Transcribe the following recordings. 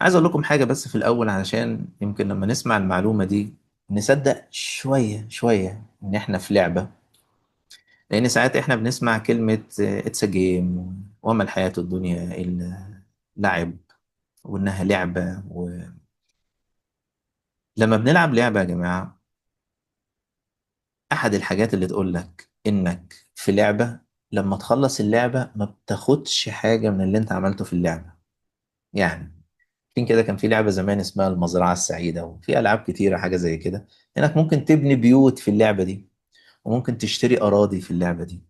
عايز اقول لكم حاجة بس في الاول، علشان يمكن لما نسمع المعلومة دي نصدق شوية شوية ان احنا في لعبة. لان ساعات احنا بنسمع كلمة it's a game، وما الحياة الدنيا الا لعب، وانها لعبة. لما بنلعب لعبة يا جماعة، احد الحاجات اللي تقول لك انك في لعبة، لما تخلص اللعبة ما بتاخدش حاجة من اللي انت عملته في اللعبة. فين كده كان في لعبة زمان اسمها المزرعة السعيدة، وفي ألعاب كتيرة حاجة زي كده، إنك ممكن تبني بيوت في اللعبة دي، وممكن تشتري أراضي في اللعبة دي،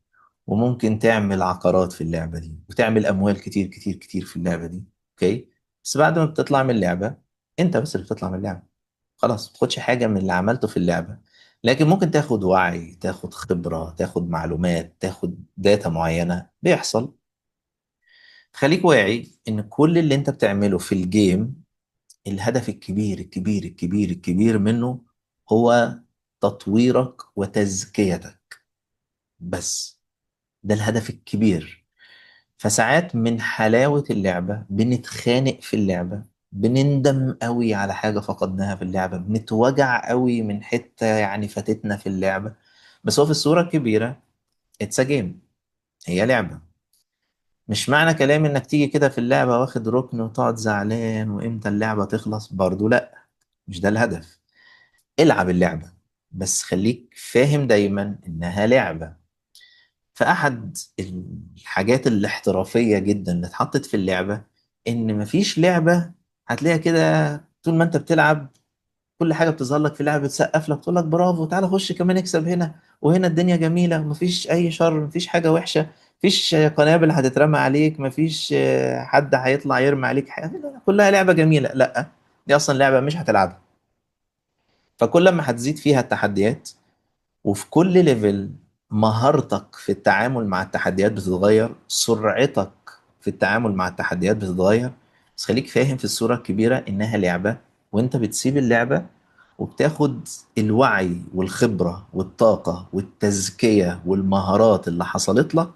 وممكن تعمل عقارات في اللعبة دي، وتعمل أموال كتير كتير كتير في اللعبة دي. okay، بس بعد ما بتطلع من اللعبة، أنت بس اللي بتطلع من اللعبة، خلاص ما تاخدش حاجة من اللي عملته في اللعبة. لكن ممكن تاخد وعي، تاخد خبرة، تاخد معلومات، تاخد data معينة. بيحصل. خليك واعي إن كل اللي أنت بتعمله في ال game، الهدف الكبير الكبير الكبير الكبير منه هو تطويرك وتزكيتك، بس ده الهدف الكبير. فساعات من حلاوة اللعبة بنتخانق في اللعبة، بنندم قوي على حاجة فقدناها في اللعبة، بنتوجع قوي من حتة فاتتنا في اللعبة، بس هو في الصورة الكبيرة it's a game، هي لعبة. مش معنى كلامي انك تيجي كده في اللعبة واخد ركن وتقعد زعلان وامتى اللعبة تخلص، برضو لا، مش ده الهدف. العب اللعبة بس خليك فاهم دايما انها لعبة. فأحد الحاجات الاحترافية جدا اللي اتحطت في اللعبة ان مفيش لعبة هتلاقيها كده طول ما انت بتلعب كل حاجة بتظهر لك في اللعبة بتسقف لك تقول لك برافو، تعالى خش كمان اكسب هنا وهنا، الدنيا جميلة، مفيش أي شر، مفيش حاجة وحشة، مفيش قنابل هتترمى عليك، مفيش حد هيطلع يرمي عليك حاجة، كلها لعبة جميلة. لا، دي أصلا لعبة مش هتلعبها. فكل ما هتزيد فيها التحديات، وفي كل level مهارتك في التعامل مع التحديات بتتغير، سرعتك في التعامل مع التحديات بتتغير. بس خليك فاهم في الصورة الكبيرة إنها لعبة، وإنت بتسيب اللعبة وبتاخد الوعي والخبرة والطاقة والتزكية والمهارات اللي حصلت لك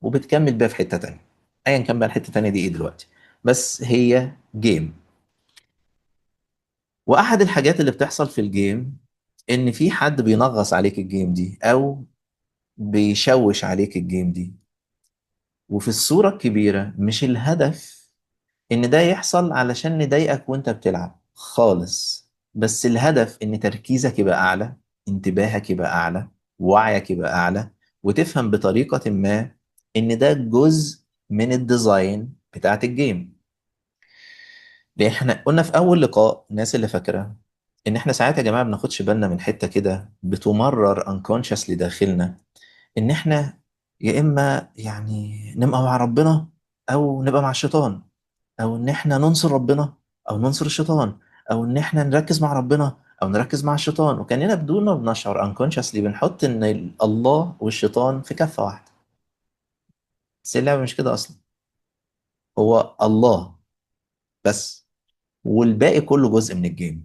وبتكمل بيها في حتة تانية، أيا كان بقى الحتة التانية دي إيه دلوقتي، بس هي game. وأحد الحاجات اللي بتحصل في ال game إن في حد بينغص عليك ال game دي أو بيشوش عليك ال game دي. وفي الصورة الكبيرة مش الهدف إن ده يحصل علشان نضايقك وإنت بتلعب خالص، بس الهدف إن تركيزك يبقى أعلى، انتباهك يبقى أعلى، وعيك يبقى أعلى، وتفهم بطريقة ما إن ده جزء من ال design بتاعت ال game. لأن إحنا قلنا في أول لقاء، الناس اللي فاكرة، إن إحنا ساعات يا جماعة بناخدش بالنا من حتة كده بتمرر unconsciously داخلنا، إن إحنا يا إما نبقى مع ربنا أو نبقى مع الشيطان، أو إن إحنا ننصر ربنا أو ننصر الشيطان، أو إن إحنا نركز مع ربنا أو نركز مع الشيطان. وكأننا بدون ما بنشعر unconsciously بنحط إن الله والشيطان في كفة واحدة. بس اللعبة مش كده أصلا، هو الله بس والباقي كله جزء من ال game.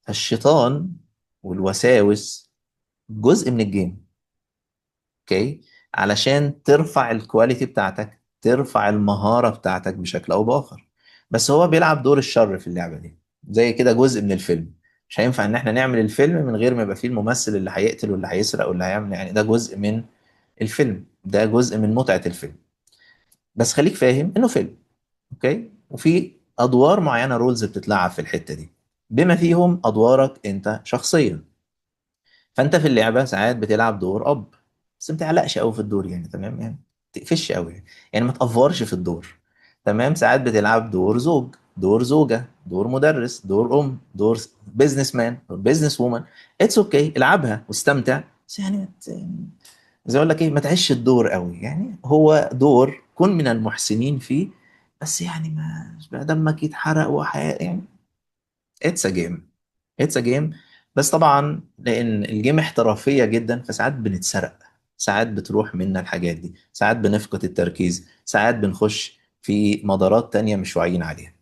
فالشيطان والوساوس جزء من ال game، okay، علشان ترفع ال quality بتاعتك، ترفع المهارة بتاعتك بشكل أو بآخر. بس هو بيلعب دور الشر في اللعبة دي، زي كده جزء من الفيلم. مش هينفع إن احنا نعمل الفيلم من غير ما يبقى فيه الممثل اللي هيقتل واللي هيسرق واللي هيعمل، ده جزء من الفيلم، ده جزء من متعة الفيلم. بس خليك فاهم إنه فيلم، okay، وفي أدوار معينة، roles بتتلعب في الحتة دي، بما فيهم أدوارك أنت شخصيا. فأنت في اللعبة ساعات بتلعب دور أب، بس ما تعلقش قوي في الدور، تمام، ما تقفش قوي، ما تقفرش في الدور، تمام. ساعات بتلعب دور زوج، دور زوجة، دور مدرس، دور أم، دور businessman، business woman. it's okay، العبها واستمتع، بس زي اقول لك ايه، ما تعيش الدور قوي، هو دور كن من المحسنين فيه، بس ما مش بقى دمك يتحرق وحياة، it's a game، it's a game. بس طبعا لان ال game احترافيه جدا، فساعات بنتسرق، ساعات بتروح منا الحاجات دي، ساعات بنفقد التركيز، ساعات بنخش في مدارات تانية مش واعيين عليها.